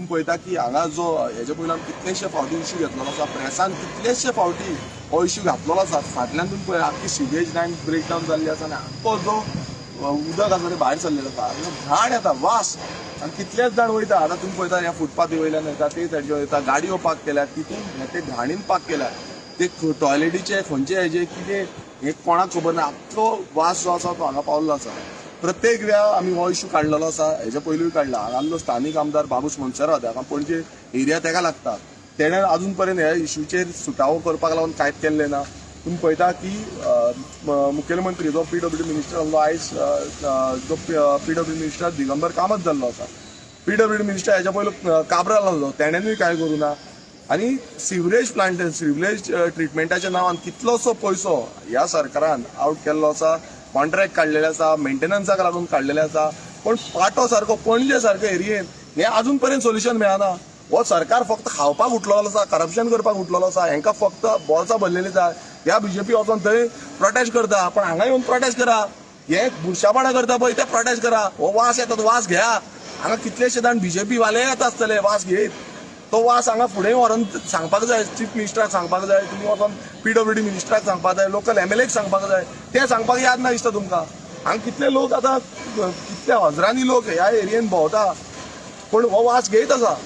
तुमी पळयता की हांगा जो हेजे पयलीं आमी कितलेशे फावटी इश्यू घेतलेलो आसा, प्रेसान कितलेशे फावटी हो इश्यू घातलेलो आसा. फाटल्यान तुमी पळय आख्खी सिवेज लायन ब्रेक डावन जाल्ली आसा आनी आख्खो जो उदक आसा तें भायर सरलेलें आसा. हांगा घाण येता, वास, आनी कितलेच जाण वयता. आतां तुमी पळयता ह्या फुटपाथी वयल्यान वयता, ते सायडीन वयता, गाडयो पार्क केल्यात, तितून ते घाणीन पार्क केल्यात. ते टॉयलेटीचे खंयचे हेजे कितें हें कोणाक खबर ना. आख्खो वास जो आसा तो हांगा पावल्लो आसा. प्रत्येक वेळा आमी हो इश्यू काडलेलो आसा, हेजे पयलूय काडला. हांगासलो स्थानीक आमदार बाबूश मोन्सेरात, हांगा पणजे एरिया तेका लागता, तेणें अजून पर्यंत ह्या इश्यूचेर सुटावो करपाक लागून कांयच केल्लें ना. तुमी पळयता की मुखेलमंत्री जो पीडब्ल्यूडी मिनिस्टर आसलो आयज, जो पीडब्ल्यूडी मिनिस्टर दिगंबर कामत जाल्लो आसा, पीडब्ल्यूडी मिनिस्टर हेच्या पयलो काब्राल आसलो, तेणेनूय कांय करूं ना. आनी सिवरेज प्लांट, सिवरेज ट्रिटमेंटाच्या नांवान कितलोसो पयसो ह्या सरकारान आवट केल्लो आसा, कॉन्ट्रॅक्ट काडलेले आसा, मेंटेनन्साक लागून काडलेले आसा. पण पाटो सारको, पणजे सारको एरियेन हें अजून पर्यंत सोल्युशन मेळना. हो सरकार फक्त खावपाक उठलेलो आसा, करप्शन करपाक उठलेलो आसा. हेंकां फक्त बोल्सां भरलेली जाय. ह्या बीजेपी वचोन थंय प्रोटेस्ट करता, पण हांगा येवन प्रोटेस्ट करा. हे बुरशापणां करता पळय ते प्रोटेस्ट करा. हो वास येता तो वास घेया. हांगा कितलेशे जाण बीजेपी वाले येता आसतले वास घेयत, तो वास हांगा फुडें व्हरोन सांगपाक जाय, चीफ मिनिस्टराक सांगपाक जाय, तुमी वचोन पीडब्ल्यूडी मिनिस्टराक सांगपाक जाय, लोकल एमएलएक सांगपाक जाय. ते सांगपाक याद ना दिसता तुमकां. हांगा कितले लोक आतां, कितले हजरांनी लोक ह्या एरियेन भोंवता, पूण हो वास घेयत आसा.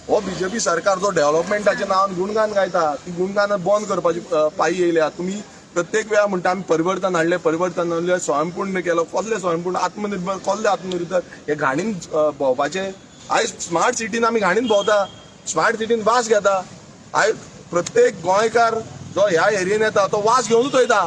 हो बीजेपी सरकार जो डेव्हलपमेंटाच्या नांवान गुणगान गायता, ती गुणगान बंद करपाची पायी येयल्या. तुमी प्रत्येक वेळा म्हणटा आमी परिवर्तन हाडलें, परिवर्तन हाडलें, स्वयंपूर्ण केलो. कसलें स्वयंपूर्ण? आत्मनिर्भर. कसलें आत्मनिर्भर? हे घाणीन भोंवपाचें. आयज स्मार्ट सिटीन आमी घाणीन भोंवता, स्मार्ट सिटीन वास घेता. आयज प्रत्येक गोंयकार जो ह्या एरियेन येता तो वास घेवनूच वयता.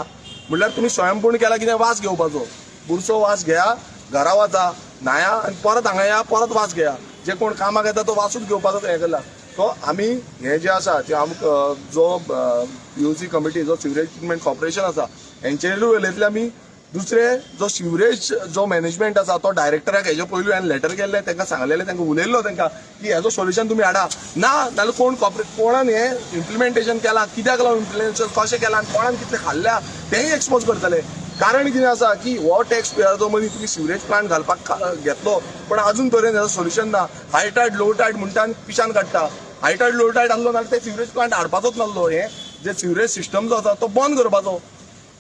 म्हणल्यार तुमी स्वयंपूर्ण केला कितें? वास घेवपाचो. बुरसो वास घेया, घरा वचा, न्हाया आनी परत हांगा या, परत वास घेया. जे कोण कामाक येता तो वासूच घेवपाचो हें केला. सो आमी हें जें आसा ते आमकां जो पीयूसी कमिटी, जो सिवरेज ट्रिटमेंट कॉर्पोरेशन आसा, हेंचेरूय उलयतले आमी. दुसरे जो सिवरेज जो मॅनेजमेंट आसा तो डायरेक्टराक हेजे पयलू हांवें लेटर केल्लें, तांकां सांगलेलें, तांकां उलयल्लो तांकां की हेजो सोल्युशन तुमी हाडा, ना नाल्यार कोण कॉपरेट, कोणान हें इम्प्लिमेंटेशन केलां, कित्याक लागून इम्प्लिमेंटेशन कशें केलां आनी कोणान कितलें खाल्ल्या तेंय एक्सपोज करतले. कारण कितें आसा की हो टॅक्स पेयराचो मनी तुमी सिवरेज प्लांट घालपाक घेतलो, पण अजून पर्यंत हेजो सोल्युशन ना. हाय टायड लो टायड म्हणटा आनी पिशान काडटा. हाय टायड लो टायड आसलो नाल्यार ते सिवरेज प्लांट हाडपाचोच नासलो. हे जे सिवरेज सिस्टम जो आसा तो बंद करपाचो.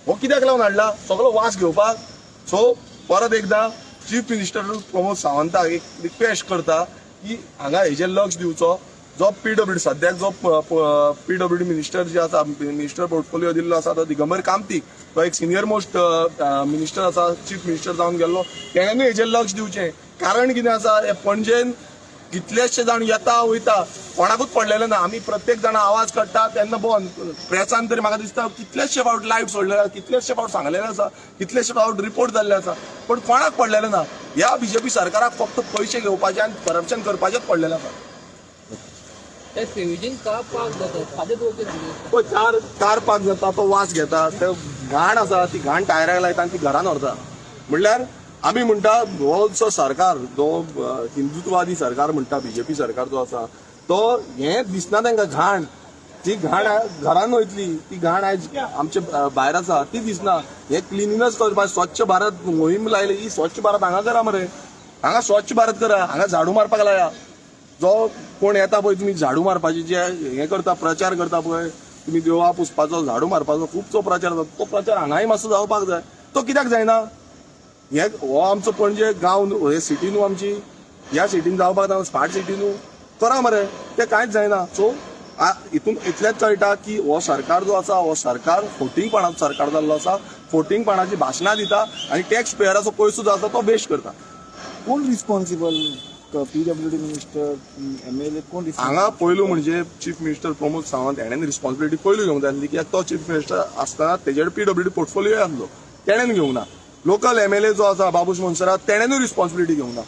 हो कित्याक लागून हाडला? सगळो वास घेवपाक. सो परत एकदा चीफ मिनिस्टर प्रमोद सावंताक एक रिक्वेस्ट करता की हांगा हेजेर लक्ष दिवचो. जो पीडब्ल्यूडी सद्याक जो पीडब्ल्यूडी मिनिस्टर जे आसा, मिनिस्टर पोर्टफोलिओ दिल्लो आसा तो दिगंबर कामतीक, तो एक सिनियर मोस्ट मिनिस्टर आसा, चीफ मिनिस्टर जावन गेल्लो, तेणेनूय हेजेर लक्ष दिवचें. कारण कितें आसा, हे पणजेन कितलेशे जाण येता वयता, कोणाकूच पडलेले ना. आमी प्रत्येक जाण आवाज काडटा तेन्ना बंद. प्रेसान तरी म्हाका दिसता कितलेशे फावट लायव्ह सोडलेले आसा, कितलेशे फावट सांगलेले आसा, कितलेशे फावट रिपोर्ट जाल्ले आसा, पण कोणाक पडलेले ना. ह्या बीजेपी सरकाराक फक्त पयशे घेवपाचे आनी करप्शन करपाचेच पडलेलें आसा. त्या सिवेजीन कार पार्क जाता, ताजे तुका? पळय कार कार पार्क जाता तो वास घेता, ते घाण आसा ती घाण टायराक लायता आनी ती घरान व्हरता. म्हणल्यार आमी म्हणटा हो जो सरकार जो हिंदुत्ववादी सरकार म्हणटा, बीजेपी सरकार जो आसा तो हें दिसना तांकां. घाण ती घाण घरान वयतली, ती घाण आयज आमचे भायर आसा ती दिसना. हे क्लिनिनस करपाक स्वच्छ भारत मोहीम लायली, ही स्वच्छ भारत हांगा करा मरे, हांगा स्वच्छ भारत करा. हांगा झाडू मारपाक लाया. जो कोण येता पळय तुमी झाडू मारपाची जे हे करता, प्रचार करता पळय तुमी, देवळा पुसपाचो, झाडू मारपाचो खुबसो प्रचार जाता, तो प्रचार हांगाय मातसो जावपाक जाय. तो कित्याक जायना? हे हो आमचो पणजे गांव न्हू, हे सिटी न्हू आमची, ह्या सिटीन जावपाक जाय. स्मार्ट सिटी न्हू, करा मरे. ते कांयच जायना. सो हितून इतलेंच कळटा की हो सरकार जो आसा हो सरकार फोटिंगपणाचो सरकार जाल्लो आसा. फोटिंगपणाची भाशणां दिता आनी टॅक्स पेयराचो पयसो जो आसा तो वेस्ट करता. कोण रिस्पॉन्सिबल? पीडब्ल्यूडी मिनिस्टर, एमएलए, कोण? हांगा पयलू म्हणजे चीफ मिनिस्टर प्रमोद सावंत हेणेन रिस्पॉन्सिबिलिटी पयलू घेवंक जाय आसली, कित्याक तो चीफ मिनिस्टर आसतना तेजेर पीडब्ल्यूडी पोर्टफोलिओ आसलो, तेणेन घेवंक ना. लोकल एमएलए जो आसा बाबूश मोन्सेरात, तेणेनूय रिस्पॉन्सिबिलिटी घेवंक ना.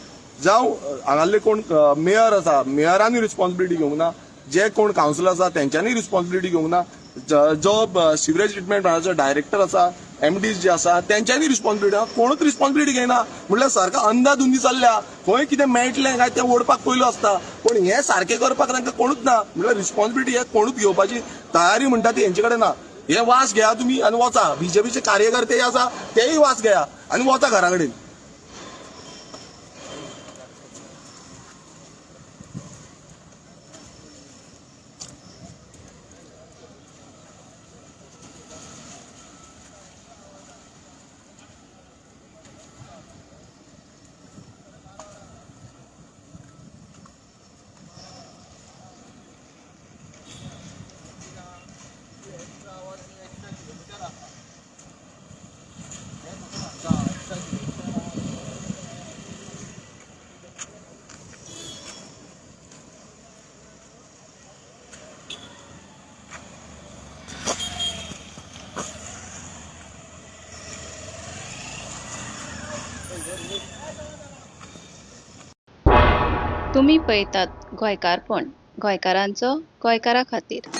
जावं हांगासले कोण मेयर आसा, मेयरानूय रिस्पॉन्सिबिलिटी घेवंक ना. जे कोण कावन्सिलर आसा तेंच्यांनी रिस्पॉन्सिबिलिटी घेवंक ना. जो सिवरेज ट्रिटमेंट प्लांटाचो डायरेक्टर आसा, एमडी जे आसा, तेंच्यांनी रिस्पॉन्सिबिलिटी, कोणूच रिस्पॉन्सिबिलिटी घेयना. म्हणल्यार सरकार अंदाधुंदी चल्ल्या. खंय कितें मेळटलें काय तें ओडपाक पयलू आसता, पूण हें सारकें करपाक तांकां कोणूच ना. म्हणल्यार रिस्पॉन्सिबिलिटी हे कोणूच घेवपाची तयारी म्हणटा ती हेंचे कडेन ना. हे वास घेया तुमी आनी वचा. बीजेपीचे कार्यकर्ते आसा तेय वास घेया आनी वचा घरा कडेन. तुमी पळयतात गोंयकारपण, गोंयकारांचो गोंयकारा खातीर.